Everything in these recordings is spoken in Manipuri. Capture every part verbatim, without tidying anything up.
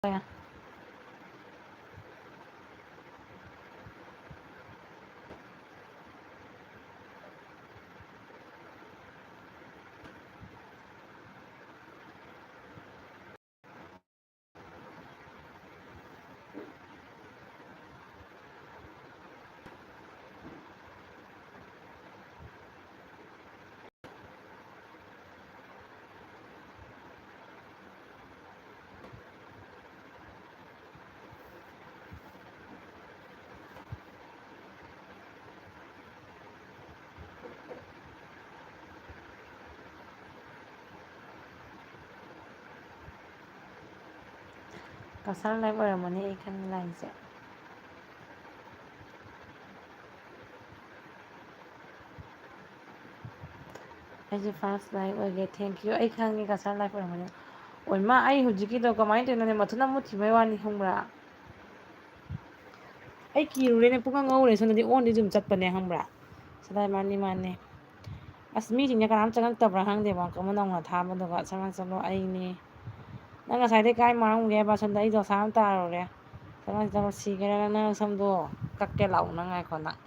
ꯀꯌꯥ? ꯀꯁꯥꯔ ꯂꯥꯏꯐ ꯑꯣꯏꯔꯝꯃꯅꯤ ꯑꯩ ꯈꯪꯉꯤ ꯂꯥꯏꯟꯁꯦ꯫ ꯑꯩꯁꯦ ꯐꯥꯔꯁ ꯂꯥꯏꯐ ꯑꯣꯏꯒꯦ꯫ Thank you꯫ ꯑꯩ ꯈꯪꯉꯦ ꯀꯁꯥꯔ ꯂꯥꯏꯐ ꯑꯣꯏꯔꯝꯃꯅꯤ꯫ ꯑꯣꯏꯃꯥ, ꯑꯩ ꯍꯧꯖꯤꯛꯀꯤꯗꯣ ꯀꯃꯥꯏꯅ ꯇꯧꯔꯤꯅꯣꯅꯦ? ꯃꯊꯟꯇ ꯃꯨꯠꯈꯤꯕꯩ ꯋꯥꯅꯤ ꯈꯪꯕ꯭ꯔꯥ? ꯑꯩ ꯀꯤꯔꯨꯔꯦꯅꯦ, ꯄꯨꯡꯉꯥꯡ ꯉꯧꯔꯦ꯫ ꯁꯣꯝꯗꯗꯤ ꯑꯣꯟꯗꯤ ꯑꯗꯨꯝ ꯆꯠꯄꯅꯦ ꯈꯪꯕ꯭ꯔꯥ? ꯁꯗꯥꯏ ꯃꯥꯅꯤ ꯃꯥꯅꯤ꯫ ꯑꯁ, ꯃꯤꯁꯤꯡꯁꯦ ꯀꯅꯥꯝ ꯆꯪꯉꯛꯇꯕ꯭ꯔꯥ ꯈꯪꯗꯦꯕ꯫ ꯀꯃ ꯅꯧꯅ ꯊꯥꯕꯗꯨꯒ ꯆꯪꯉꯛ ꯆꯠꯂꯣ꯫ ꯑꯩꯅꯦ꯫ ꯅꯪ ꯉꯁꯥꯏꯗꯩ ꯀꯥꯏ ꯃꯥꯡꯉꯨꯒꯦ ꯍꯥꯏꯕ? ꯁꯣꯝꯗ ꯑꯩ ꯗꯣꯁꯥ ꯑꯃ ꯇꯥꯔꯨꯔꯦ꯫ ꯆꯪꯉꯛ ꯆꯠꯂꯣ, ꯁꯤꯒꯦꯔꯥ ꯅꯪ ꯁꯝꯗꯣ ꯀꯛꯀꯦ ꯂꯥꯛꯎ ꯅꯪ꯫ ꯉꯥꯏꯈꯣ ꯅꯪ꯫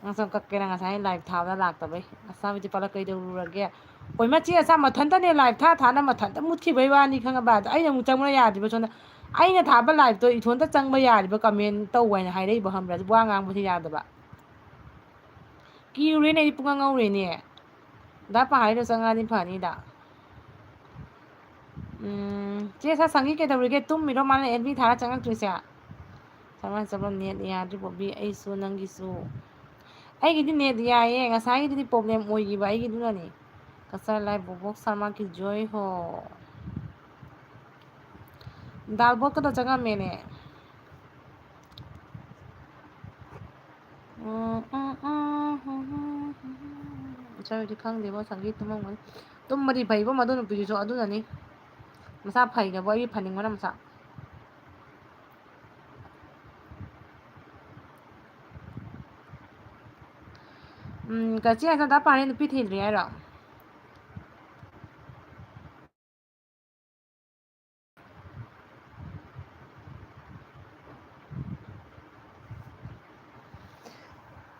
ꯅꯪ ꯁꯝ ꯀꯛꯀꯦꯔꯥ? ꯉꯁꯥꯏ ꯂꯥꯏꯚ ꯊꯥꯕꯗ ꯂꯥꯛꯇꯕꯩ꯫ ꯑꯁ, ꯃꯤꯗꯤ ꯄꯥꯂꯛ ꯀꯩꯗꯧꯔꯨꯔꯒꯦ? ꯍꯣꯏ, ꯃꯆꯦ ꯑꯆꯥ ꯃꯊꯟꯇꯅꯦ ꯂꯥꯏꯚ ꯊꯥ ꯊꯥꯅ ꯃꯊꯟꯇ ꯃꯨꯠꯈꯤꯕꯩ ꯋꯥꯅꯤ ꯈꯪꯉꯕ? ꯑꯗ ꯑꯩꯅ ꯑꯃꯨꯛ ꯆꯪꯕ ꯌꯥꯗ꯭ꯔꯤꯕ ꯁꯣꯝꯗ꯫ ꯑꯩꯅ ꯊꯥꯕ ꯂꯥꯏꯚꯇꯣ ꯏꯊꯣꯟꯇ ꯆꯪꯕ ꯌꯥꯔꯤꯕ, ꯀꯃꯦꯟ ꯇꯧ ꯍꯥꯏꯅ ꯍꯥꯏꯔꯛꯏꯕ ꯈꯪꯕ꯭ꯔꯥ? ꯋꯥ ꯉꯥꯡꯕꯁꯦ ꯌꯥꯗꯕ꯫ ꯀꯤꯔꯨꯔꯦꯅꯦ ꯑꯩꯗꯤ, ꯄꯨꯡꯉꯥꯡ ꯉꯧꯔꯦꯅꯦ꯫ ꯗꯥ ꯄꯥꯍꯥꯏꯗꯣ ꯆꯪꯉꯛꯑꯗꯤ ꯐꯅꯤꯗ꯫ ꯎꯝ, ꯆꯦ ꯁꯥ ꯁꯪꯒꯤ ꯀꯩꯗꯧꯔꯤꯒꯦ? ꯇꯨꯝꯃꯤꯔꯣ? ꯃꯥꯅ ꯑꯦꯜꯕꯤ ꯊꯥꯔ ꯆꯪꯉꯛꯇ꯭ꯔꯤꯁꯦ꯫ ꯆꯪꯉꯛ ꯆꯠꯂꯣ, ꯅꯦꯠ ꯌꯥꯗ꯭ꯔꯤ ꯕꯣꯕꯤ, ꯑꯩꯁꯨ ꯅꯪꯒꯤꯁꯨ꯫ ꯑꯩꯒꯤꯗꯤ ꯅꯦꯠ ꯌꯥꯏꯌꯦ, ꯉꯁꯥꯏꯒꯤꯗꯨꯗꯤ ꯄ꯭ꯔꯣꯕ꯭ꯂꯦꯝ ꯑꯣꯏꯈꯤꯕ ꯑꯩꯒꯤꯗꯨꯅꯅꯦ꯫ ꯀꯁꯥꯔ ꯂꯥꯏꯐ ꯕꯣꯕꯣꯛ ꯁꯔꯃꯥ ꯀꯤ ꯖꯣꯏ ꯍꯣ꯫ ꯗꯥꯜ ꯕꯣꯠꯀꯗꯣ ꯆꯪꯉꯝꯃꯦꯅꯦ꯫ ꯎꯝ, ꯎꯝ, ꯎꯝ, ꯎꯝ, ꯎꯝ, ꯎꯝ꯫ ꯏꯆꯥꯅꯨꯄꯤꯗꯤ ꯈꯪꯗꯦꯕꯣ, ꯁꯪꯒꯤ ꯇꯨꯝꯃꯝꯒꯅꯤ꯫ ꯇꯨꯝꯃꯗꯤ ꯐꯩꯕꯣ, ꯃꯗꯨ ꯅꯨꯄꯤꯗꯨꯁꯨ ꯑꯗꯨꯅꯅꯤ꯫ ꯃꯁꯥ ꯐꯩꯅꯕꯣ, ꯑꯩꯒꯤ ꯐꯅꯤꯡꯕꯅ ꯃꯁꯥ꯫ ꯎꯝ, ꯀꯆꯦ, ꯑꯆꯥ ꯗꯥ ꯄꯥꯔꯦ ꯅꯨꯄꯤ ꯊꯤꯗ꯭ꯔꯤ ꯍꯥꯏꯔꯣ?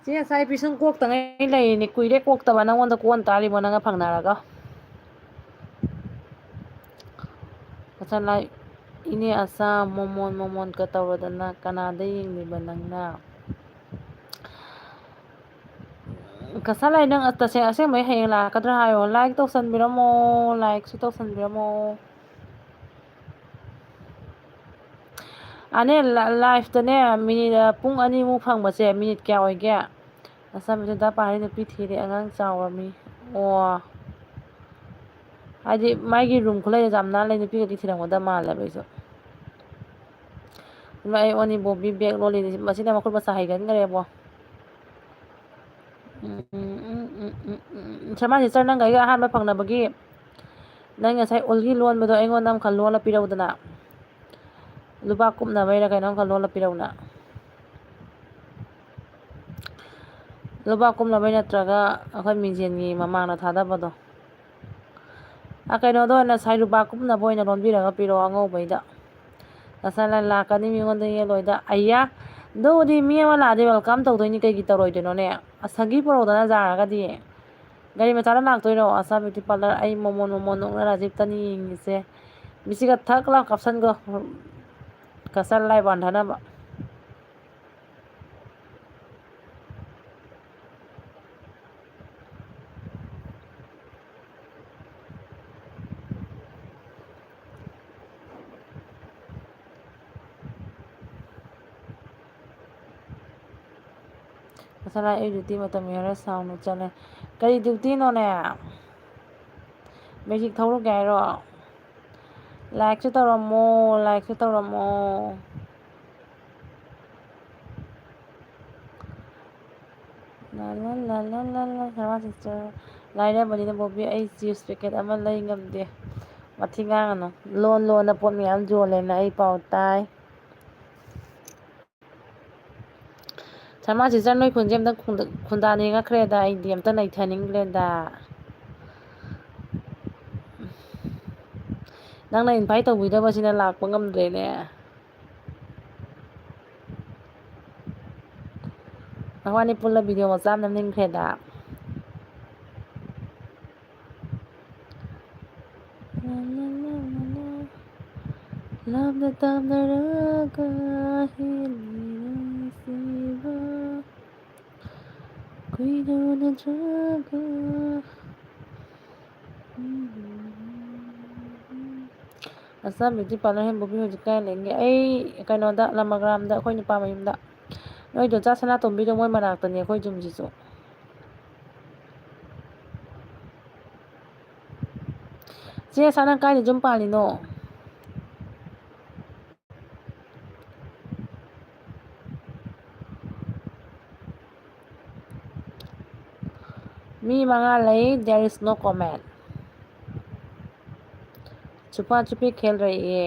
ꯁꯤ ꯉꯁꯥꯏ ꯄꯤꯁꯨꯝ ꯀꯣꯛꯇꯉꯩ ꯂꯩꯔꯤꯅꯤ, ꯀꯨꯏꯔꯦ ꯀꯣꯛꯇꯕ꯫ ꯅꯪꯉꯣꯟꯗ ꯀꯣꯟ ꯇꯥꯔꯤꯕꯣ, ꯅꯪꯒ ꯐꯪꯅꯔꯒ? ꯉꯁꯥꯏ ꯂꯥꯏ, ꯏꯅꯦ ꯑꯆꯥ, ꯃꯣꯃꯣꯟ ꯃꯣꯃꯣꯟꯒ ꯇꯧꯔꯗꯅ ꯀꯅꯥꯗ ꯌꯦꯡꯂꯤꯕ ꯅꯪꯅ? ꯀꯁꯥ ꯂꯥꯏ, ꯅꯪ ꯇꯁꯦꯡ ꯑꯁꯦꯡꯕꯩ ꯍꯌꯦꯡ ꯂꯥꯛꯀꯗ꯭ꯔꯥ ꯍꯥꯏꯌꯣ꯫ ꯂꯥꯏꯛ ꯇꯧꯁꯟꯕꯤꯔꯝꯃꯣ, ꯂꯥꯏꯛꯁꯨ ꯇꯧꯁꯟꯕꯤꯔꯝꯃꯣ꯫ ꯑꯅꯦ, ꯂꯥꯏꯐꯇꯅꯦ ꯃꯤꯅꯤꯠ, ꯄꯨꯡ ꯑꯅꯤꯃꯨꯛ ꯐꯪꯕꯁꯦ ꯃꯤꯅꯤꯠ ꯀꯌꯥ ꯑꯣꯏꯒꯦ? ꯑꯁꯥꯝꯕꯤꯗꯨꯗ ꯄꯥꯔꯤ ꯅꯨꯄꯤ ꯊꯤꯔꯦ, ꯑꯉꯥꯡ ꯆꯥꯎꯔꯝꯃꯤ꯫ ꯑꯣ, ꯍꯥꯏꯗꯤ ꯃꯥꯒꯤ ꯔꯨꯝ ꯈꯨꯂꯩꯗꯣ ꯌꯥꯝ ꯅꯥꯟ ꯂꯩ, ꯅꯨꯄꯤꯒꯗꯤ ꯊꯤꯔꯝꯒꯗꯕ ꯃꯥꯜꯂꯦꯕ ꯑꯩꯁꯨ꯫ ꯏꯃꯥ, ꯑꯩ ꯑꯣꯅꯤ ꯕꯣꯕꯤ ꯕꯦꯛ ꯂꯣꯜꯂꯤꯅꯤ, ꯃꯁꯤꯅ ꯃꯈꯨꯠ ꯃꯁꯥ ꯍꯩꯒꯟꯈ꯭ꯔꯦꯕꯣ꯫ ꯎꯝ, ꯎꯝ, ꯎꯝ, ꯎꯝ, ꯎꯝ, ꯎꯝ, ꯎꯝ꯫ ꯁꯔꯃꯥ ꯁꯤꯁꯇꯔ, ꯅꯪꯒ ꯑꯩꯒ ꯑꯍꯥꯟꯕ ꯐꯪꯅꯕꯒꯤ ꯅꯪ ꯉꯁꯥꯏ ꯑꯣꯜꯒꯤ ꯂꯣꯟꯕꯗꯣ ꯑꯩꯉꯣꯟꯗ ꯑꯃꯈꯛ ꯂꯣꯜꯂ ꯄꯤꯔꯧꯗꯅ꯫ ꯂꯨꯄꯥ ꯀꯨꯞꯅꯕꯩꯔ ꯀꯩꯅꯣꯝꯈꯛ ꯂꯣꯜꯂ ꯄꯤꯔꯧꯅ꯫ ꯂꯨꯄꯥ ꯀꯨꯞꯅꯕꯩ ꯅꯠꯇ꯭ꯔꯒ ꯑꯩꯈꯣꯏ ꯃꯤꯡꯖꯦꯜꯒꯤ ꯃꯃꯥꯡꯗ ꯊꯥꯗꯕꯗꯣ꯫ ꯑ, ꯀꯩꯅꯣꯗ ꯑꯣꯏꯅ ꯉꯁꯥꯏ ꯂꯨꯄꯥ ꯀꯨꯞꯅꯕ ꯑꯣꯏꯅ ꯂꯣꯟꯕꯤꯔꯒ ꯄꯤꯔꯛꯑꯣ, ꯑꯉꯧꯕꯩꯗ꯫ ꯉꯁꯥꯏ ꯂꯥꯛꯀꯅꯤ, ꯃꯤꯉꯣꯟꯗ ꯌꯦꯜꯂꯣꯏꯗ꯫ ꯑꯌꯥ, ꯑꯗꯨꯕꯨꯗꯤ ꯃꯤ ꯑꯃ ꯂꯥꯛꯑꯗꯤ welcome ꯇꯧꯗꯣꯏꯅꯤ, ꯀꯩꯒꯤ ꯇꯧꯔꯣꯏꯗꯣꯏꯅꯣꯅꯦ? ꯑꯁ, ꯁꯒꯤ ꯄꯨꯔꯛꯎꯗꯅ ꯌꯥꯔꯒꯗꯤ꯫ ꯒꯥꯔꯤ ꯃꯆꯥꯗ ꯂꯥꯛꯇꯣꯏꯔꯣ? ꯑꯁꯥ ꯕ꯭ꯌꯨꯇꯤ ꯄꯥꯔꯂꯔ, ꯑꯩ ꯃꯣꯃꯣꯟ ꯃꯣꯃꯣꯟ ꯅꯣꯛꯅ ꯔꯥꯖꯤꯕꯇꯅꯤ ꯌꯦꯡꯉꯤꯁꯦ꯫ ꯃꯤꯁꯤꯒ ꯊꯛ ꯂꯥꯎ ꯀꯥꯞꯁꯟꯈꯣ꯫ ꯀꯁꯇꯔ ꯂꯥꯏ ꯋꯥꯟꯊꯅꯕ꯫ ꯉꯁꯥꯏ ꯑꯩ ꯗ꯭ꯌꯨꯇꯤ ꯃꯇꯝ ꯌꯧꯔꯦ, ꯁꯥꯎꯅ ꯆꯠꯂꯦ꯫ ꯀꯔꯤ ꯗ꯭ꯌꯨꯇꯤꯅꯣꯅꯦ? ꯃꯦꯖꯤꯛ ꯊꯧꯔꯨꯒꯦ ꯍꯥꯏꯔꯣ? ꯂꯥꯏꯛꯁꯨ ꯇꯧꯔꯝꯃꯣ, ꯂꯥꯏꯛꯁꯨ ꯇꯧꯔꯝꯃꯣ꯫ ꯂꯥ, ꯂꯥ, ꯂꯥ, ꯂꯥ, ꯂꯥ, ꯂꯥ, ꯁꯔꯃꯥ ꯁꯤꯁꯇꯔ꯫ ꯂꯥꯏꯔꯕꯅꯤꯅ ꯕꯣꯕꯤ, ꯑꯩ ꯆꯤꯞꯁ ꯄꯦꯀꯦꯠ ꯑꯃ ꯂꯩ ꯉꯝꯗꯦ꯫ ꯃꯊꯤ ꯉꯥꯡꯉꯅꯨ꯫ ꯂꯣꯟ ꯂꯣꯟꯅ ꯄꯣꯠ ꯃꯌꯥꯝ ꯌꯣꯜꯂꯦꯅ ꯑꯩ ꯄꯥꯎ ꯇꯥꯏ꯫ ꯁꯔꯃꯥ ꯁꯤꯁꯇꯔ, ꯅꯣꯏ ꯈꯨꯟꯁꯦ ꯑꯝꯇ ꯈꯨꯟꯗ-, ꯈꯨꯟꯗꯥꯅꯤꯡꯉꯛꯈ꯭ꯔꯦꯗ, ꯑꯩꯗꯤ ꯑꯝꯇ ꯅꯩꯊꯅꯤꯡꯈ꯭ꯔꯦꯗ꯫ ꯅꯪꯅ invite ꯇꯧꯕꯤꯗꯕꯁꯤꯅ ꯂꯥꯛꯄ ꯉꯝꯗ꯭ꯔꯦꯅꯦ꯫ ꯅꯕꯥꯅꯤ ꯄꯨꯜꯂ video ꯃꯆꯥ ꯑꯃ ꯅꯝꯅꯤꯡꯈ꯭ꯔꯦꯗ꯫ ꯂꯥꯞꯅ ꯇꯥꯝꯅꯔꯒ ꯍꯦꯜꯂꯤ ꯅꯨꯡꯁꯤꯕ꯫ ꯀꯨꯏꯅ ꯎꯅꯗ꯭ꯔꯒ꯫ ꯑꯁꯥꯝ beauty parlour ꯍꯦꯟꯕꯨꯕꯤ ꯍꯧꯖꯤꯛ ꯀꯥꯏ ꯂꯩꯒꯦ? ꯑꯩ ꯀꯩꯅꯣꯗ, ꯂꯃꯒ꯭ꯔꯥꯝꯗ, ꯑꯩꯈꯣꯏ ꯅꯨꯄꯥ ꯃꯌꯨꯝꯗ꯫ ꯅꯣꯏ ꯗꯣꯟꯆꯥ ꯁꯅꯥꯇꯣꯝꯕꯤꯗꯣ ꯃꯣꯏ ꯃꯅꯥꯛꯇꯅꯦ ꯑꯩꯈꯣꯏ ꯌꯨꯝꯁꯤꯁꯨ꯫ ꯆꯦ ꯑꯁꯥ, ꯅꯪ ꯀꯥꯏꯗ ꯌꯨꯝ ꯄꯥꯜꯂꯤꯅꯣ? ꯃꯤ ꯃꯉꯥ ꯂꯩ, there is no comment꯫ ꯆꯨꯄꯥ ꯆꯨꯄꯤ Khel ꯔꯍꯤ ꯍꯦ꯫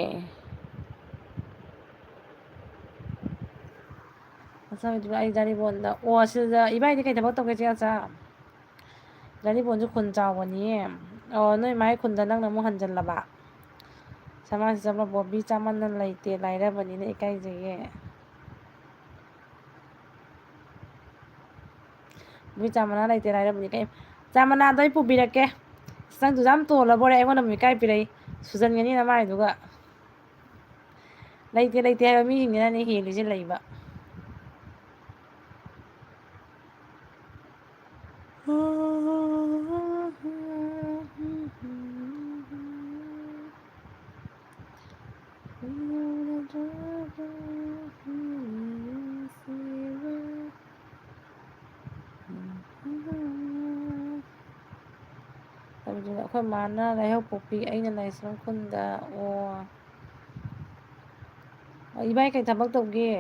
ꯑꯁ, ꯑꯩ ꯖꯥꯔꯤꯕꯣꯟꯗ, ꯑꯣ, ꯑꯁꯤꯗ ꯏꯕꯥꯏꯗꯤ ꯀꯩ ꯊꯕꯛ ꯇꯧꯒꯦ, ꯆꯦ ꯑꯆꯥ? ꯖꯥꯔꯤꯕꯣꯟꯁꯨ ꯈꯨꯟ ꯆꯥꯎꯕꯅꯤꯌꯦ꯫ ꯑꯣ, ꯅꯣꯏ ꯃꯥꯏ ꯈꯨꯟꯗ ꯅꯪꯅ ꯑꯃꯨꯛ ꯍꯟꯖꯜꯂꯕ? ꯁꯃꯥꯖ ꯆꯠꯂ ꯕꯣꯕꯤ ꯆꯥꯃꯟꯗꯅ ꯂꯩꯇꯦ, ꯂꯥꯏꯔꯕꯅꯤꯅ ꯏꯀꯥꯏꯖꯩꯌꯦ꯫ ꯕꯣꯕꯤ ꯆꯥ ꯃꯅꯥ ꯂꯩꯇꯦ, ꯂꯥꯏꯔꯕꯅꯤ ꯀꯩ-, ꯆꯥ ꯃꯅꯥꯗꯣ ꯑꯩ ꯄꯨꯕꯤꯔꯛꯀꯦ꯫ ꯑꯁ, ꯅꯪꯗꯨꯁꯨ ꯌꯥꯝ ꯇꯣꯜꯂꯕꯣꯔꯦ, ꯑꯩꯉꯣꯟꯗ ꯑꯃꯨꯛ ꯏꯀꯥꯏ ꯄꯤꯔꯛꯏ꯫ ꯁꯨꯖꯟꯒꯅꯤ ꯅꯃꯥꯏꯗꯨꯒ꯫ ꯂꯩꯇꯦ, ꯂꯩꯇꯦ ꯍꯥꯏꯕ ꯃꯤꯁꯤꯡꯁꯤꯅꯅꯦ ꯍꯦꯜꯂꯤꯁꯦ ꯂꯩꯕ꯫ ꯑꯗꯨꯗꯨꯅ ꯑꯩꯈꯣꯏ ꯃꯥꯅ ꯂꯥꯏꯍꯧ ꯄꯣꯛꯄꯤ, ꯑꯩꯅ ꯂꯥꯏꯁ꯭ꯔꯝ ꯈꯨꯟꯗ꯫ ꯑꯣ꯫ ꯏꯕꯥꯏ ꯀꯩ ꯊꯕꯛ ꯇꯧꯒꯦ?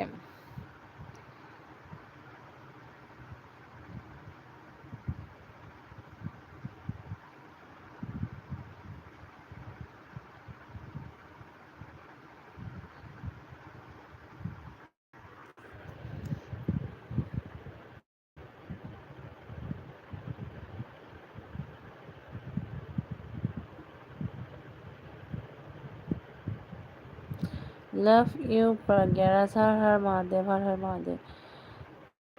Love you, Pragya Raj. हर हर महादेव, हर हर महादेव।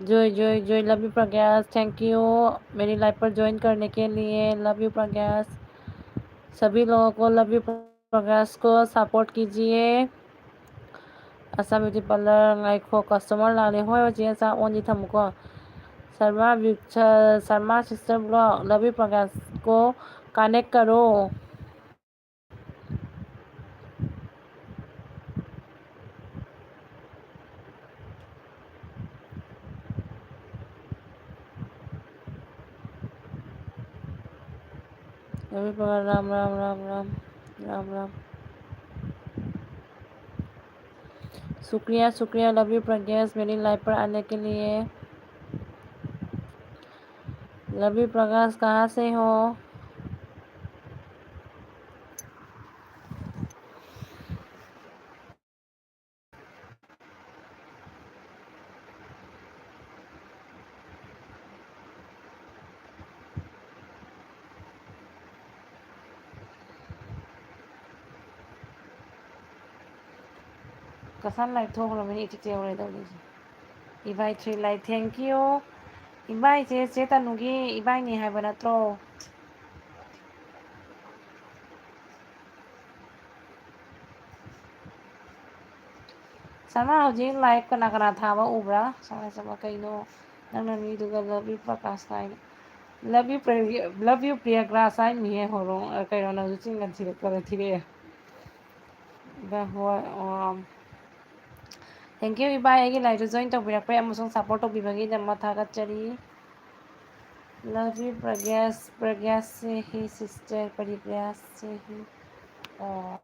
जय जय जय, लव यू प्रज्ञास, थैंक यू मेरी लाइव पर ज्वाइन करने के लिए। लव यू प्रज्ञास, सभी लोगों को लव यू प्रज्ञास को सपोर्ट कीजिए। ꯑꯁꯥꯝ ꯕ꯭ꯌꯨꯇꯤ ꯄꯥꯔꯂꯔ ꯉꯥꯏꯈꯣ, ꯀꯁꯇꯃꯔ ꯂꯥꯛꯂꯦ꯫ ꯍꯣꯏ ꯍꯣꯏ ꯆꯦ, ꯑꯆꯥ ꯑꯣꯟꯗꯤ ꯊꯝꯃꯨꯀꯣ꯫ ꯁꯔꯃꯥ ꯕ꯭ꯌꯨ-, ꯁ-, ꯁꯔꯃꯥ ꯁꯤꯁꯇꯔ ꯕ꯭ꯂꯣꯛ, ꯂꯕꯤ ꯄ꯭ꯔꯀꯥꯁ ꯀꯣ ꯀꯅꯦꯛ ꯀꯔꯣ꯫ लवी प्रकाश, राम राम राम राम राम राम। शुक्रिया शुक्रिया लवी प्रकाश, मेरी लाइव पर आने के लिए। लवी प्रकाश, कहाँ से हो? ꯀꯁꯥꯟ ꯂꯥꯏ ꯊꯣꯛꯈ꯭ꯔꯕꯅꯤ, ꯏꯆꯤꯛ ꯆꯤꯛꯍꯧꯔꯦ ꯇꯧꯔꯤꯁꯦ꯫ ꯏꯕꯥꯏ ꯊ꯭ꯔꯤ ꯂꯥꯏ, thank you꯫ ꯏꯕꯥꯏꯁꯦ ꯆꯦ ꯇꯅꯨꯒꯤ ꯏꯕꯥꯏꯅꯤ ꯍꯥꯏꯕ ꯅꯠꯇ꯭ꯔꯣ? ꯁꯅꯥ ꯍꯧꯖꯤꯛ ꯂꯥꯏꯚ ꯀꯅꯥ ꯀꯅꯥ ꯊꯥꯕ ꯎꯕ꯭ꯔꯥ? ꯁꯅꯥ ꯆꯠꯄ ꯀꯩꯅꯣ? ꯅꯪꯅ ꯃꯤꯗꯨꯒ love you ꯄ꯭ꯔꯀꯥꯁ ꯍꯥꯏꯅ꯫ Love you ꯄ꯭ꯔ-, love you ꯄ꯭ꯔꯤꯌꯥꯒ꯭ꯔꯥꯁ ꯍꯥꯏꯅꯤꯍꯦ ꯍꯣꯔꯣꯡ꯫ ꯑ, ꯀꯩꯅꯣ ꯅꯪꯁꯨ ꯆꯤꯟꯒ ꯊꯤꯔꯛꯄꯗ ꯊꯤꯔꯛꯑꯦ꯫ ꯏꯕꯥ ꯍꯣꯏ, ꯑꯣ꯫ Thank you ꯏꯕꯥꯏ, ꯑꯩꯒꯤ ꯂꯥꯏꯚꯇ join ꯇꯧꯕꯤꯔꯛꯄꯩ ꯑꯃꯁꯨꯡ support ꯇꯧꯕꯤꯕꯒꯤꯗꯃꯛ ꯊꯥꯒꯠꯆꯔꯤ꯫ Love you ꯄ꯭ꯔꯒ꯭ꯌꯥꯁ, ꯄ꯭ꯔꯒ꯭ꯌꯥꯁ say he sister, ꯄ꯭ꯔꯒ꯭ꯌꯥꯁ ꯁꯦ ꯍꯤ꯫ ꯑꯣ꯫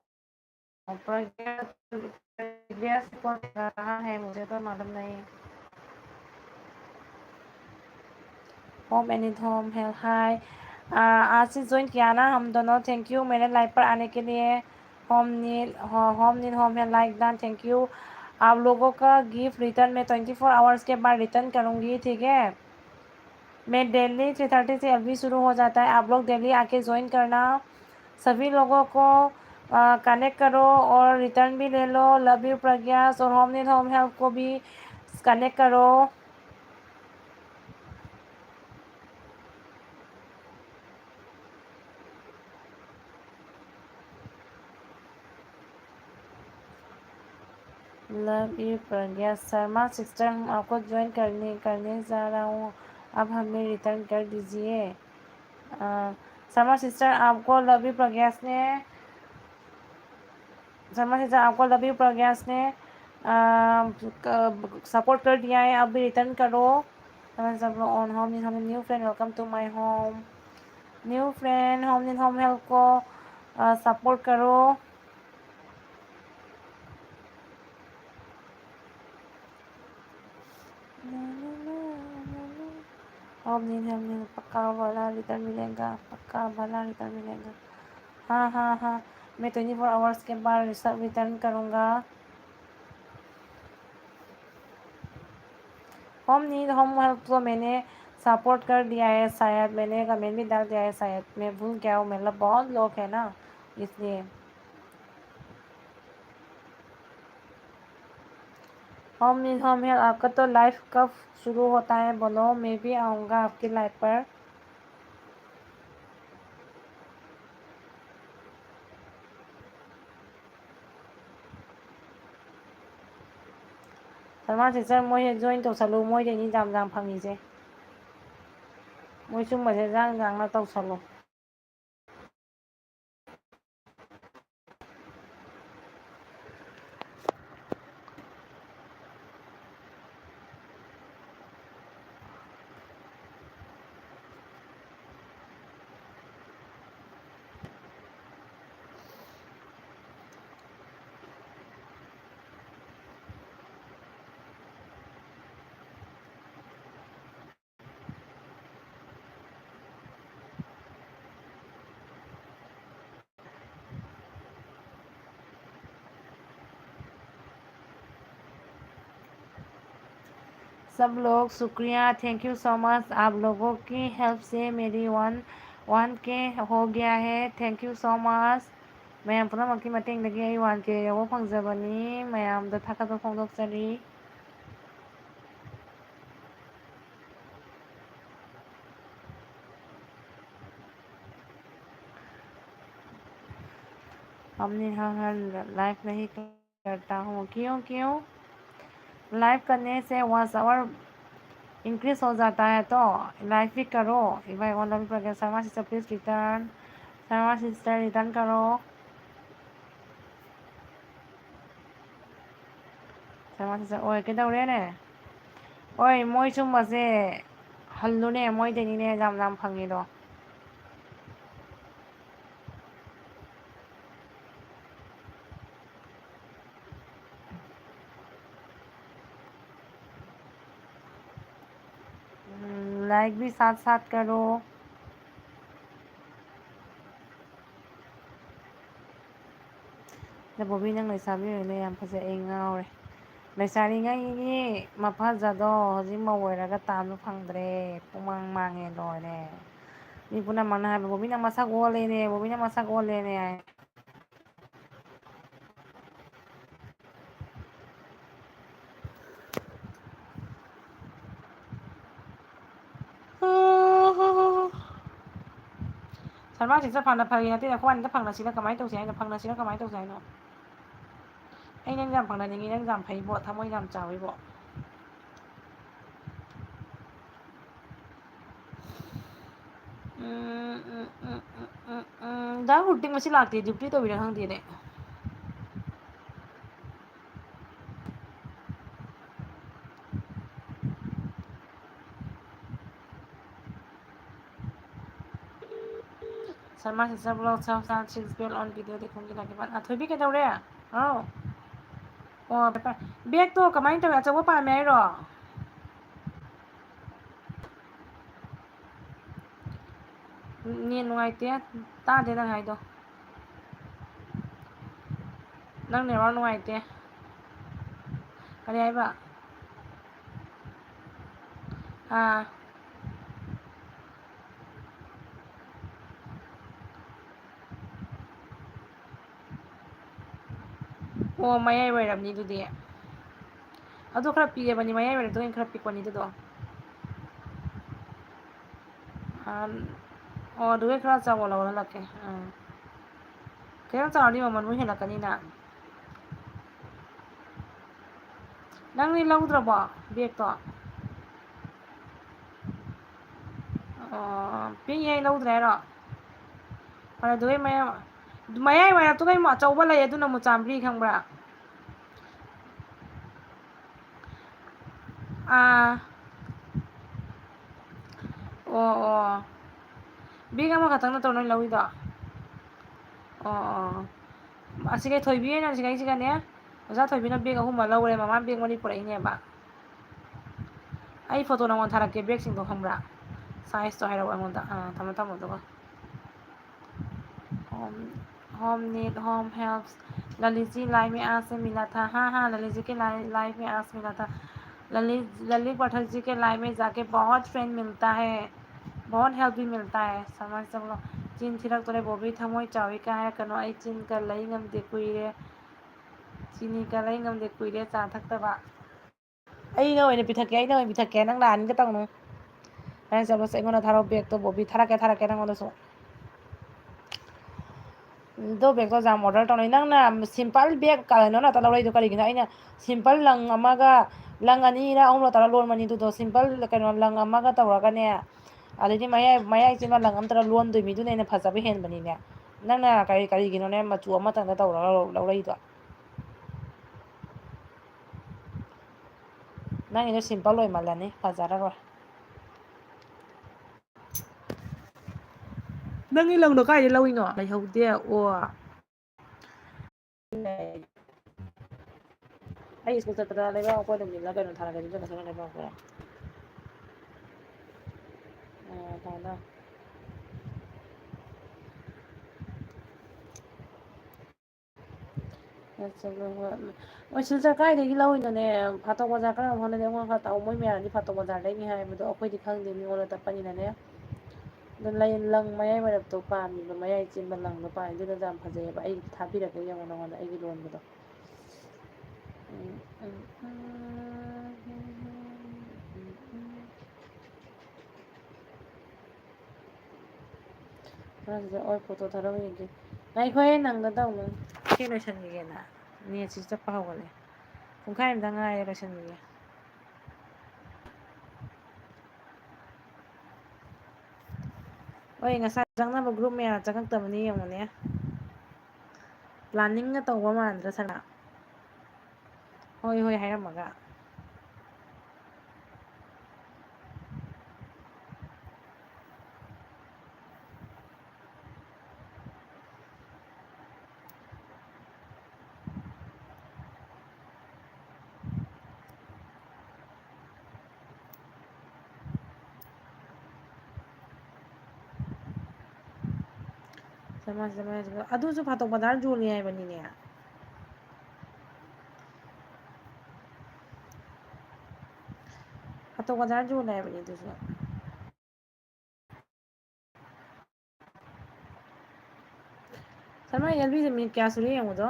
प्रज्ञा, प्रज्ञा से कौन कर रहा है? मुझे तो मालूम नहीं। Home and in home health, hi। आ, आज से join किया ना हम दोनों, thank you मेरे live पर आने के लिए। Home Nil, हो-, Home Nil Home Health like done, thank you। आप लोगों का gift return मैं twenty four hours के बाद return करूँगी, ठीक है? मैं daily three thirty से एलबी शुरू हो जाता है, आप लोग daily आके join करना। सभी लोगों को, अ, connect करो और return भी ले लो। Love you प्रज्ञास, और Home Nil Home Health को भी connect करो। Love you Pragya Sharma. Sister, हम आपको ज्वाइन करने करने जा रहा हूँ, आप हमें रिटर्न कर दीजिए। शर्मा सिस्टर, आपको लव यू प्रज्ञास ने शर्मा सिस्टर, आपको लव यू प्रज्ञास ने सपोर्ट कर दिया है, अभी रिटर्न करो। सब on home, new friend, welcome to my home. New friend, home in home help को सपोर्ट करो। होम इन होम हेल्प, पक्का वाला रिटर्न मिलेगा, पक्का वाला रिटर्न मिलेगा। हाँ, हाँ, हाँ, मैं ट्वेंटी फोर आवर्स के बाद सब रिटर्न करूँगा। होम इन होम हेल्प को मैंने सपोर्ट कर दिया है शायद, मैंने कमेंट भी डाल दिया है शायद, मैं भूल गया हूँ, मतलब बहुत लोग है ना, इसलिए। होम इन होम हेल्प, आपका तो लाइफ कब शुरू होता है बोलो, मैं भी आऊँगा आपकी लाइफ पर। ꯁꯜꯃꯥꯟ ꯁꯤꯁꯇꯔ, ꯃꯣꯏꯁꯦ ꯖꯣꯏꯟ ꯇꯧꯁꯜꯂꯨ, ꯃꯣꯏꯗꯩꯅꯤ ꯌꯥꯝ ꯌꯥꯝ ꯐꯪꯉꯤꯁꯦ꯫ ꯃꯣꯏ ꯁꯨꯝꯕꯁꯦ ꯌꯥꯡ ꯌꯥꯡꯅ ꯇꯧꯁꯜꯂꯨ꯫ सब लोग शुक्रिया, thank you so much। आप लोगों की हेल्प से मेरी वन वन के हो गया है, thank you so much꯫ ꯃꯌꯥꯝ ꯄꯨꯝꯅꯃꯛꯀꯤ ꯃꯇꯦꯡꯗꯒꯤ ꯑꯩ ꯋꯥꯟ ꯀꯦ ꯌꯧꯕ ꯐꯪꯖꯕꯅꯤ꯫ ꯃꯌꯥꯝꯗ ꯊꯥꯒꯠꯄ ꯐꯣꯡꯗꯣꯛꯆꯔꯤ꯫ हमने हाँ हाँ लाइफ नहीं कर करता हूँ। क्यों, क्यों? लाइव करने से वॉच आवर इंक्रीज हो जाता है, तो लाइव भी करो। एक बार one love progress, Sharma sister please return. Sharma sister return करो। ꯁꯃꯥꯖ ꯑꯣꯏ ꯀꯩꯗꯧꯔꯦꯅꯦ? ꯍꯣꯏ, ꯃꯣꯏ ꯁꯨꯝꯕꯁꯦ ꯍꯜꯂꯨꯅꯦ, ꯃꯣꯏꯗꯩꯅꯤꯅꯦ ꯌꯥꯝ ꯌꯥꯝ ꯐꯪꯉꯤꯗꯣ꯫ लाइक भी साथ साथ करो। ꯑꯗ ꯕꯣꯕꯤ, ꯅꯪ ꯂꯩꯁꯥꯕꯤ ꯑꯣꯏꯅ ꯌꯥꯝ ꯐꯖꯩ, ꯑꯩ ꯉꯥꯎꯔꯦ꯫ ꯂꯩꯁꯥꯔꯤꯉꯩꯒꯤ ꯃꯐꯖꯗꯣ ꯍꯧꯖꯤꯛ ꯃꯧ ꯑꯣꯏꯔꯒ ꯇꯥꯟꯕ ꯐꯪꯗ꯭ꯔꯦ, ꯄꯨꯡꯃꯥꯡ ꯃꯥꯡꯉꯦ, ꯂꯣꯏꯔꯦ꯫ ꯃꯤ ꯄꯨꯝꯅꯃꯛꯅ ꯍꯥꯏꯕ, "ꯕꯣꯕꯤꯅ ꯃꯁꯛ ꯑꯣꯜꯂꯦꯅꯦ, ꯕꯣꯕꯤꯅ ꯃꯁꯛ ꯑꯣꯜꯂꯦꯅꯦ" ꯍꯥꯏ꯫ ꯁꯔꯃꯥꯁꯤ ꯆꯠꯐꯝꯗ ꯐꯒꯤ ꯅꯠꯇꯦ, ꯑꯩꯈꯣꯏ ꯑꯅꯤꯗ ꯐꯪꯅꯁꯤꯅ ꯀꯃꯥꯏꯅ ꯇꯧꯁꯦ ꯍꯥꯏꯅꯣ? ꯐꯪꯅꯁꯤꯅ ꯀꯃꯥꯏꯅ ꯇꯧꯁꯦ ꯍꯥꯏꯅꯣ? ꯑꯩ ꯅꯪ ꯌꯥꯝ ꯐꯪꯅꯅꯤꯡꯉꯤ, ꯅꯪ ꯌꯥꯝ ꯐꯩꯕꯣ, ꯊꯃꯣꯏ ꯌꯥꯝ ꯆꯥꯎꯋꯤꯕꯣ꯫ ꯎꯝ, ꯎꯝ, ꯎꯝ, ꯎꯝ, ꯎꯝ, ꯎꯝ, ꯎꯝ꯫ ꯗꯥ ꯔꯨꯇꯤꯛ ꯉꯁꯤ ꯂꯥꯛꯇꯦ, ꯗ꯭ꯌꯨꯇꯤ ꯇꯧꯕꯤꯔꯥ ꯈꯪꯗꯦꯅꯦ꯫ ꯁꯔꯃꯥ ꯁꯤꯁꯇꯔ ꯕ꯭ꯂꯣꯛ ꯁꯦꯜꯐ ꯁꯥꯟ ꯁꯤꯛꯁ ꯕꯦꯜ ꯑꯣꯟ ꯚꯤꯗꯤꯑꯣꯗꯤ ꯈꯣꯡꯒꯤ ꯂꯥꯛꯀꯦ꯫ ꯑꯊꯣꯏꯕꯤ ꯀꯩꯗꯧꯔꯦ? ꯍꯥꯎ꯫ ꯑꯣ, ꯄꯦꯄꯔ꯫ ꯕꯦꯒꯇꯣ ꯀꯃꯥꯏꯅ ꯇꯧꯋꯦ? ꯑꯆꯧꯕ ꯄꯥꯝꯃꯦ ꯍꯥꯏꯔꯣ? ꯅꯦꯠ ꯅꯨꯡꯉꯥꯏꯇꯦ, ꯇꯥꯗꯦ ꯅꯪ ꯍꯥꯏꯗꯣ꯫ ꯅꯪ ꯅꯦꯠꯋꯥꯔꯛ ꯅꯨꯡꯉꯥꯏꯇꯦ꯫ ꯀꯔꯤ ꯍꯥꯏꯕ? ꯑꯥ꯫ ꯑꯣ, ꯃꯌꯥꯏ ꯑꯣꯏꯔꯝꯅꯤ ꯑꯗꯨꯗꯤ꯫ ꯑꯗꯨ ꯈꯔ ꯄꯤꯛꯑꯕꯅꯤ, ꯃꯌꯥꯏ ꯑꯣꯏꯔꯝꯗꯣꯏꯅꯤ, ꯈꯔ ꯄꯤꯛꯄꯅꯤ ꯑꯗꯨꯗꯣ꯫ ꯑꯥ, ꯑꯣ, ꯑꯗꯨꯒꯤ ꯈꯔ ꯆꯥꯎꯕ ꯂꯧꯍꯜꯂꯛꯀꯦ꯫ ꯑꯥ꯫ ꯈꯤꯇꯪ ꯆꯥꯎꯔꯗꯤ ꯃꯃꯜ ꯑꯃꯨꯛ ꯍꯦꯜꯂꯛꯀꯅꯤꯅ꯫ ꯅꯪꯗꯤ ꯂꯧꯗ꯭ꯔꯕꯣ ꯕꯦꯒꯇꯣ? ꯑꯣ, ꯄꯤꯛꯏꯉꯩ ꯂꯧꯗ꯭ꯔꯦ ꯍꯥꯏꯔꯣ? ꯐꯔꯦ, ꯑꯗꯨꯒꯤ ꯃꯌꯥꯝ, ꯃꯌꯥꯏ ꯋꯥꯏꯔꯞꯇꯨꯒ ꯑꯃꯨꯛ ꯑꯆꯧꯕ ꯂꯩ, ꯑꯗꯨꯅ ꯑꯃꯨꯛ ꯆꯥꯝꯃꯔꯤ, ꯈꯪꯕ꯭ꯔꯥ? ꯑꯥ꯫ ꯑꯣ, ꯑꯣ꯫ ꯕꯦꯒ ꯑꯃꯈꯛꯇꯪ ꯅꯠꯇ꯭ꯔꯣ ꯅꯣꯏ ꯂꯧꯔꯤꯗꯣ? ꯑꯣ, ꯑꯣ꯫ ꯑꯁꯤꯒ ꯊꯣꯏꯕꯤ ꯍꯣꯏꯅ ꯁꯤꯒꯩꯁꯤꯒꯅꯦ, ꯑꯣꯖꯥ ꯊꯣꯏꯕꯤꯅ ꯕꯦꯒ ꯑꯍꯨꯝ ꯑꯃ ꯂꯧꯔꯦ, ꯃꯃꯥꯅ ꯕꯦꯒ ꯃꯔꯤ ꯄꯨꯔꯛꯏꯅꯦꯕ꯫ ꯑꯩ ꯐꯣꯇꯣ ꯅꯉꯣꯟꯗ ꯊꯥꯔꯛꯀꯦ, ꯕꯦꯒꯁꯤꯡꯗꯣ ꯈꯪꯕ꯭ꯔꯥ? ꯁꯥꯏꯖꯇꯣ ꯍꯥꯏꯔꯛꯑꯣ ꯑꯩꯉꯣꯟꯗ꯫ ꯑꯥ, ꯊꯝꯃꯣ, ꯊꯝꯃꯣ ꯑꯗꯨꯒ꯫ Home, home need, home helps. Lalit ji live में आज से मिला था। हाँ, हाँ, ललित जी के लाइ-, लाइव में आज मिला था। ललित, ललित पाठक जी के लाइव में जाके बहुत फ्रेंड मिलता है, बहुत हेल्प भी मिलता है। समझ सब लोग। ꯆꯤꯟ ꯊꯤꯔꯛꯇꯣꯔꯦ ꯕꯣꯕꯤ, ꯊꯃꯣꯏ ꯆꯥꯎꯏ ꯀꯥꯏ ꯍꯥꯏꯔꯛꯀꯅꯣ꯫ ꯑꯩ ꯆꯤꯟꯒ ꯂꯩ ꯉꯝꯗꯦ ꯀꯨꯏꯔꯦ꯫ ꯆꯤꯅꯤꯒ ꯂꯩ ꯉꯝꯗꯦ ꯀꯨꯏꯔꯦ ꯆꯥ ꯊꯛꯇꯕ꯫ ꯑꯩꯅ ꯑꯣꯏꯅ ꯄꯤꯊꯛꯀꯦ, ꯑꯩꯅ ꯑꯣꯏꯅ ꯄꯤꯊꯛꯀꯦ, ꯅꯪ ꯂꯥꯛꯍꯟꯒꯦ ꯇꯧꯅꯨ꯫ ꯅꯪ ꯆꯠꯂꯣꯁꯦ, ꯑꯩꯉꯣꯟꯗ ꯊꯥꯔꯛꯑꯣ ꯕꯦꯒꯇꯣ, ꯕꯣꯕꯤ, ꯊꯥꯔꯛꯀꯦ, ꯊꯥꯔꯛꯀꯦ ꯅꯪꯉꯣꯟꯗꯁꯨ꯫ ꯑꯗꯣ ꯕꯦꯒꯇꯣ ꯌꯥꯝ ꯑꯣꯔꯗꯔ ꯇꯧꯅꯩ꯫ ꯅꯪꯅ ꯁꯤꯝꯄꯜ ꯕꯦꯒ ꯀꯩꯅꯣ ꯉꯥꯛꯇ ꯂꯧꯔꯛꯏꯗꯣ ꯀꯔꯤꯒꯤꯅꯣ? ꯑꯩꯅ ꯁꯤꯝꯄꯜ ꯂꯪ ꯑꯃꯒ, ꯂꯪ ꯑꯅꯤꯔ ꯑꯍꯨꯝꯂ ꯇꯧꯔ ꯂꯣꯟꯕꯅꯤ꯫ ꯑꯗꯨꯗꯣ ꯁꯤꯝꯄꯜ ꯀꯩꯅꯣ ꯂꯪ ꯑꯃꯒ ꯇꯧꯔꯒꯅꯦ, ꯑꯗꯩꯗꯤ ꯃꯌꯥꯏ, ꯃꯌꯥꯏ ꯆꯦꯠꯅ ꯂꯪ ꯑꯃ ꯇꯧꯔ ꯂꯣꯟꯗꯣꯏ ꯃꯤꯗꯨꯅ ꯍꯦꯟꯅ ꯐꯖꯕ ꯍꯦꯟꯕꯅꯤꯅꯦ꯫ ꯅꯪꯅ ꯀꯔꯤ, ꯀꯔꯤꯒꯤꯅꯣꯅꯦ ꯃꯆꯨ ꯑꯃꯇꯪꯗ ꯇꯧꯔꯒ ꯂꯧ-, ꯂꯧꯔꯛꯏꯗꯣ? ꯅꯪꯒꯤꯗꯣ ꯁꯤꯝꯄꯜ ꯑꯣꯏꯃꯜꯂꯅꯤ, ꯐꯖꯔꯔꯣꯏ꯫ ꯅꯪꯒꯤ ꯂꯪꯗꯣ ꯀꯥꯏꯗꯩ ꯂꯧꯏꯅꯣ? ꯂꯩꯍꯧꯗꯦ꯫ ꯑꯣ꯫ ꯑꯩ ꯁ꯭ꯀꯨꯜ ꯆꯠꯄꯗ ꯂꯩꯕꯥꯛ ꯃꯈꯣꯏꯗ ꯃꯤꯜꯂ ꯀꯩꯅꯣ ꯊꯥꯔꯛꯀꯦ, ꯑꯗꯨꯗ ꯐꯖꯅ ꯂꯩꯕꯥꯛ ꯃꯈꯣꯏꯗ꯫ ꯑꯥ, ꯊꯝꯃꯣ, ꯊꯝꯃꯣ꯫ ꯍꯣꯏ, ꯁꯤꯜꯆꯔ ꯀꯥꯏꯗꯒꯤ ꯂꯧꯔꯤꯅꯣꯅꯦ? ꯐꯥꯇꯣꯛ ꯕꯖꯥꯔ ꯀꯔꯝꯕ ꯃꯐꯝꯗꯅꯣ? ꯑꯩꯉꯣꯟꯗ ꯈꯔ ꯇꯥꯛꯑꯣ꯫ ꯃꯣꯏ ꯃꯌꯥꯝꯗꯤ ꯐꯥꯇꯣꯛ ꯕꯖꯥꯔꯗꯩꯅꯤ ꯍꯥꯏꯕꯗꯣ ꯑꯩꯈꯣꯏꯗꯤ ꯈꯪꯗꯦ, ꯃꯤꯉꯣꯟꯗ ꯇꯞꯄꯅꯤꯅꯅꯦ꯫ ꯑꯗꯣ ꯂꯩ-, ꯂꯪ ꯃꯌꯥꯏ ꯋꯥꯏꯔꯞꯇꯣ ꯄꯥꯝꯃꯤꯕ, ꯃꯌꯥꯏ ꯆꯦꯟꯕ ꯂꯪꯗꯣ ꯄꯥꯝꯃꯤ, ꯑꯗꯨꯅ ꯌꯥꯝ ꯐꯖꯩꯑꯕ꯫ ꯑꯩ ꯊꯥꯕꯤꯔꯛꯀꯦ ꯌꯦꯡꯉꯣ ꯅꯉꯣꯟꯗ ꯑꯩꯒꯤ ꯂꯣꯟꯕꯗꯣ꯫ ꯎꯝ, ꯎꯝ, ꯎꯝ, ꯎꯝ, ꯎꯝ, ꯎꯝ꯫ ꯈꯔꯁꯤꯗ ꯑꯣꯏ ꯐꯣꯇꯣ ꯊꯥꯔꯛꯎ ꯌꯦꯡꯒꯦ꯫ ꯉꯥꯏꯈꯣꯍꯦ, ꯅꯪꯒꯗꯧꯅꯤ꯫ ꯁꯤ ꯂꯣꯏꯁꯟꯈꯤꯒꯦꯅ꯫ ꯅꯦꯠꯁꯤ ꯆꯞꯄ ꯍꯧꯒꯠꯂꯦ꯫ ꯄꯨꯡꯈꯥꯏ ꯑꯃꯇ ꯉꯥꯏꯔꯦ ꯂꯣꯏꯁꯤꯟꯕꯒꯤ꯫ ꯍꯣꯏ, ꯉꯁꯥꯏ ꯆꯪꯅꯕ group ꯃꯌꯥꯝ ꯆꯪꯉꯛꯇꯕꯅꯤ ꯌꯦꯡꯉꯨꯅꯦ꯫ Planningꯒ ꯇꯧꯕ ꯃꯥꯟꯗ꯭ꯔꯥ ꯁꯅꯥ? ꯍꯣꯏ ꯍꯣꯏ ꯍꯥꯏꯔꯝꯃꯒ꯫ ꯆꯥꯝꯃꯉꯥ, ꯆꯥꯝꯃꯉꯥ, ꯆꯥꯝꯃꯉꯥ꯫ ꯑꯗꯨꯁꯨ ꯐꯥꯇꯣꯛ ꯕꯖꯥꯔ ꯌꯣꯜꯂꯤ ꯍꯥꯏꯕꯅꯤꯅꯦ꯫ ꯐꯥꯇꯣꯛ ꯕꯖꯥꯔ ꯌꯣꯜꯂꯦ ꯍꯥꯏꯕꯅꯤ ꯑꯗꯨꯁꯨ꯫ ꯁꯔꯃ, ꯑꯦꯜ ꯕꯤꯁꯦ minute ꯀꯌꯥ ꯁꯨꯔꯦ ꯌꯦꯡꯉꯨꯗꯣ꯫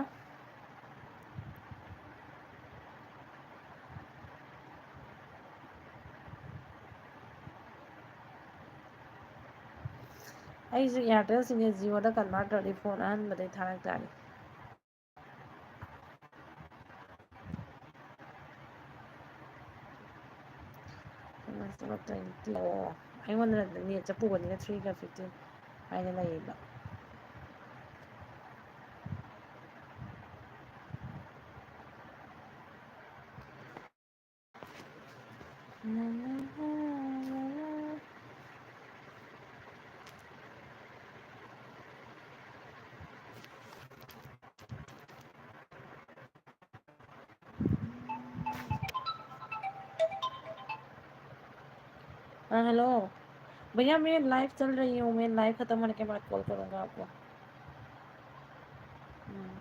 ꯑꯩꯁꯨ Airtelꯁꯤꯡꯁꯦ Jioꯗ convert ꯇꯧꯔꯗꯤ phone ꯑꯍꯟꯕꯗꯩ ꯊꯥꯔꯛ ꯇꯥꯔꯦ꯫ ꯑꯣ, ꯑꯩꯉꯣꯟꯗ net ꯆꯠꯄꯨꯕꯅꯤꯅ three ꯒ fifteen ꯍꯥꯏꯅ ꯂꯩꯌꯦꯕ꯫ हाँ, hello भैया, मैं live चल रही हूँ, मैं live खत्म होने के बाद call करूँगा आपको। हम्म।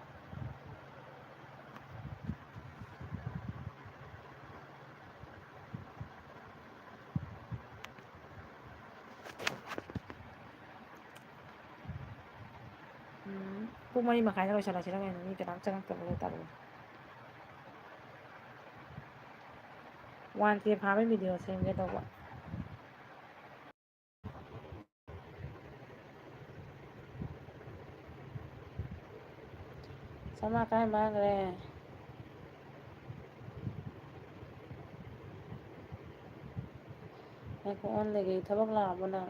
ꯎꯝ, ꯄꯨꯡ ꯃꯔꯤ ꯃꯈꯥꯏꯗ ꯂꯣꯏꯁꯤꯜꯂꯁꯤꯔ ꯀꯩꯅꯣ, ꯃꯤ ꯀꯅꯥꯝ ꯆꯪꯉꯛꯇꯕ ꯑꯣꯏꯇꯥꯔꯗꯤ꯫ One K ꯐꯥꯕꯩ video ꯁꯦꯝꯒꯦ ꯇꯧꯕ꯫ ꯁꯃꯥ ꯀꯥꯏ ꯃꯥꯡꯈ꯭ꯔꯦ? ꯉꯥꯏꯈꯣ, ꯑꯣꯟ ꯂꯩꯒꯦ꯫ ꯊꯕꯛ ꯂꯥꯛꯑꯕꯣ ꯅꯪ?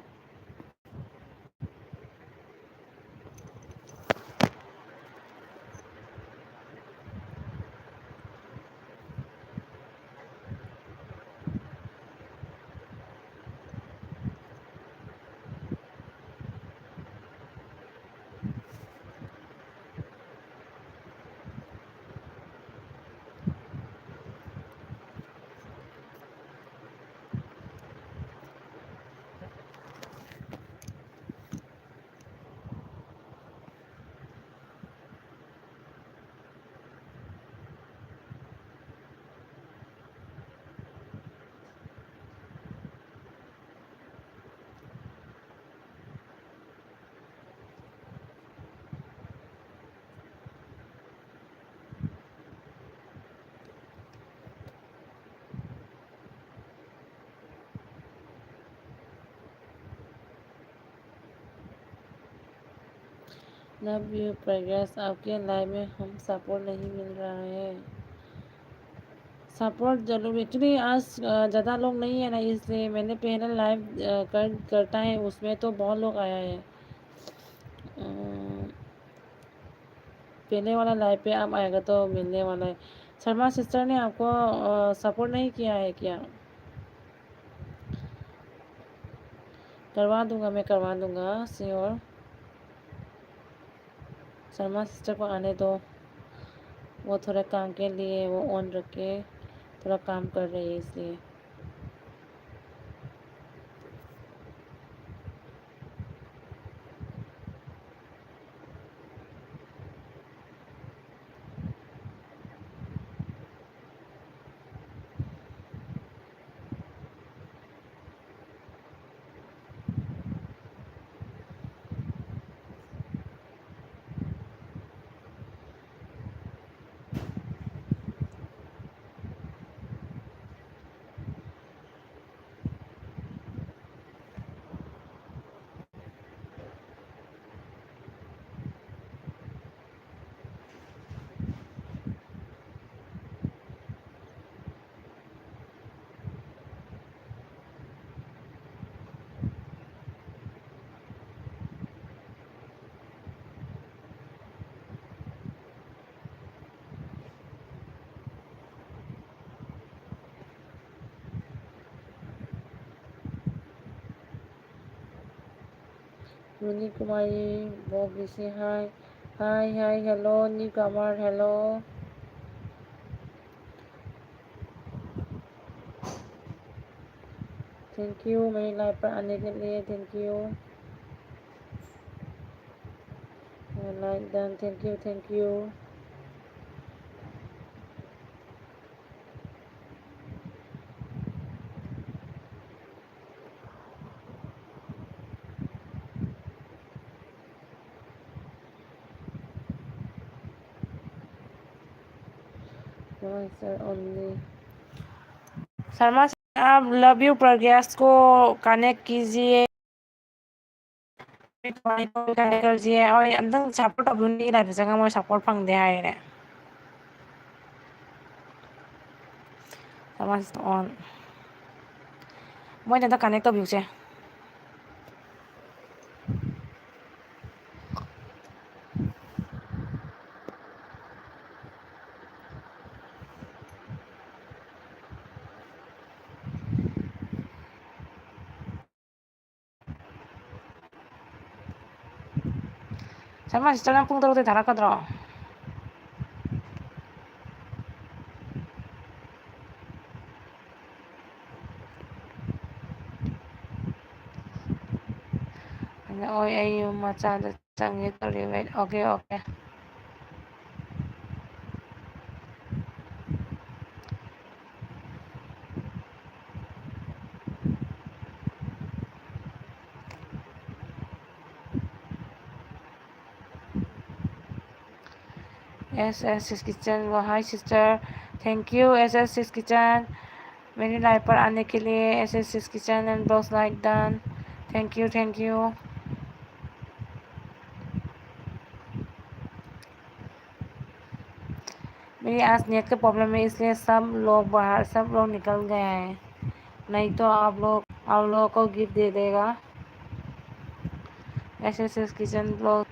लव यू प्रज्ञा, आपके लाइव में हम सपोर्ट नहीं मिल रहा है। सपोर्ट जरूर, एक्चुअली आज ज़्यादा लोग नहीं है ना, इसलिए मैंने पहले लाइव कर करता है, उसमें तो बहुत लोग आया है। पहले वाला लाइव पे आप आएगा तो मिलने वाला है। शर्मा सिस्टर ने आपको सपोर्ट नहीं किया है क्या? करवा दूंगा, मैं करवा दूंगा श्योर। शर्मा सिस्टर को आने दो, वो थोड़ा काम के लिए वो ऑन रख के थोड़ा काम कर रही है इसलिए। Mini Kumari, Bob Rishi, hi. Hi, hi, hello, newcomer, hello. Thank you, many like पर आने के लिए, thank you. Like done, thank you, thank you. Sir only. Sharma sir, आप लव यू प्रज्ञास को कनेक्ट कीजिए. ꯀꯃꯥꯏꯅ ꯇꯧꯋꯤ, ꯀꯃꯥꯏꯅ ꯇꯧꯔꯤꯁꯤ? ꯍꯣꯏ, ꯑꯝꯇꯪ ꯁꯞꯄꯣꯔꯠ ꯇꯧꯕꯤꯌꯨ, ꯃꯤꯒꯤ ꯂꯥꯏꯐꯇ ꯆꯪꯉꯒ ꯃꯣꯏ ꯁꯞꯄꯣꯔꯠ ꯐꯪꯗꯦ ꯍꯥꯏꯔꯦ꯫ ꯁꯃꯥꯖ ꯑꯣꯟ꯫ ꯃꯣꯏꯅ ꯑꯝꯇ ꯀꯅꯦꯛ ꯇꯧꯕꯤꯌꯨꯁꯦ꯫ ꯁꯔꯃ ꯁꯤꯁꯇꯔ, ꯅꯪ ꯄꯨꯡ ꯇꯔꯨꯛꯇꯩ ꯊꯥꯔꯛꯀꯗ꯭ꯔꯣ? ꯑꯗ, ꯍꯣꯏ, ꯑꯩ ꯌꯨꯝ ꯃꯆꯥꯗ ꯆꯪꯒꯦ ꯇꯧꯔꯤ꯫ Wait, okay, okay. S S six Kitchen, hi sister, thank you. S S six Kitchen, मेरी लाइव पर आने के लिए. S S six Kitchen and blogs like done. Thank you, thank you. मेरी आज नेट का प्रॉब्लम है, इसलिए सब लोग बाहर, सब लोग निकल गए हैं, नहीं तो आप लोग, आप लोगों को गिफ्ट दे देगा. S S six Kitchen blogs.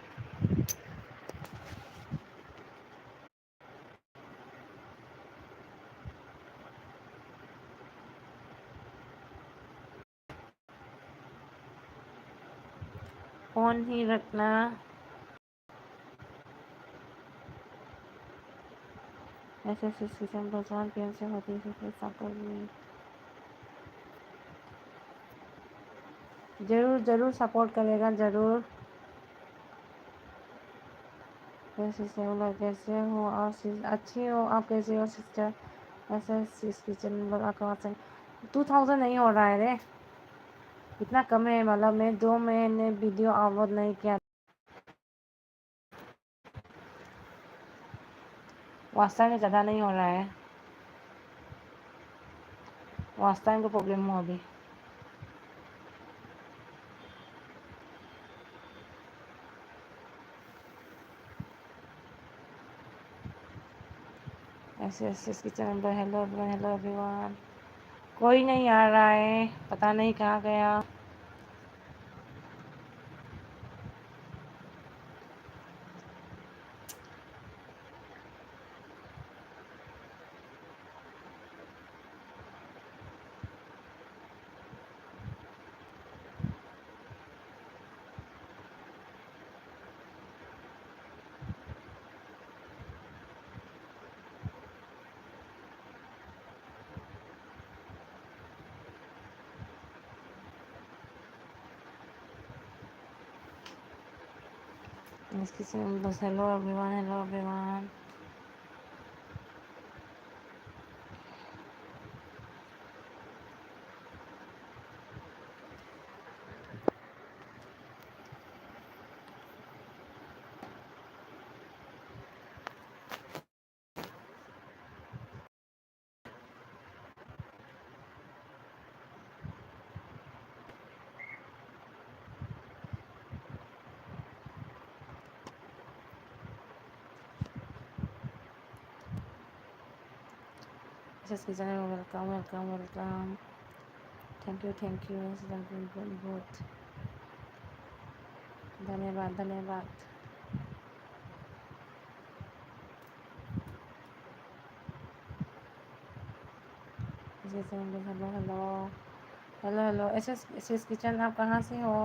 Phone ही रखना। ऐसे ऐसे सीजन दो चार गेम से होती है, इसलिए सपोर्ट नहीं। जरूर, जरूर सपोर्ट करेगा, जरूर। कैसे से हो, कैसे हो आप sis-, अच्छी हो आप, कैसे हो सिस्टर? ऐसे sis किचन नंबर आपका WhatsApp टू थाउजेंड नहीं हो रहा है रे, इतना कम है। मतलब मैं दो महीने वीडियो अपलोड नहीं किया। वास्ता में ज़्यादा नहीं हो रहा है, वास्ता में को प्रॉब्लम हो अभी। ऐसे ऐसे इसकी चैनल पर हेलो एवरीवन, हेलो एवरीवन। कोई नहीं आ रहा है, पता नहीं कहाँ गया। Excuse me, hello everyone, hello everyone. Just welcome, welcome, welcome. Thank you, thank you. Good, good. धन्यवाद, धन्यवाद। Hello, hello, hello, hello. S S, S S kitchen, आप कहाँ से हो?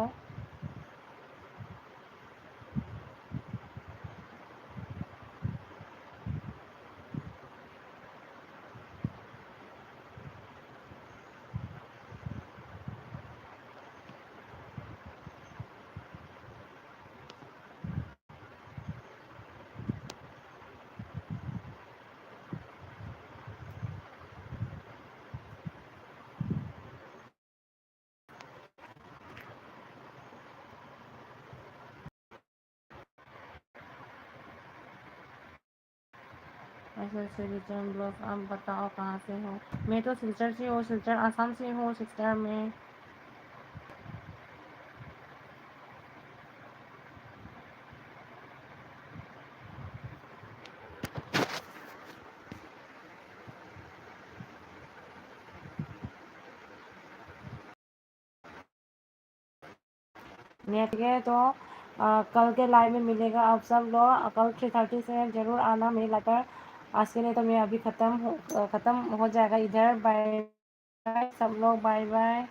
कैसे रिटर्न ब्लॉग, आप बताओ कहाँ से हो? मैं तो सिलचर से हूँ, सिलचर आसाम से हूँ सिस्टर मैं। नेट के तो आ, कल के लाइव में मिलेगा आप सब लोग। कल थ्री थर्टी से जरूर आना मेरे लाइव पर। आज के लिए तो मैं अभी ख़त्म हो, ख़त्म हो जाएगा इधर। बाय बाय सब लोग, बाय बाय।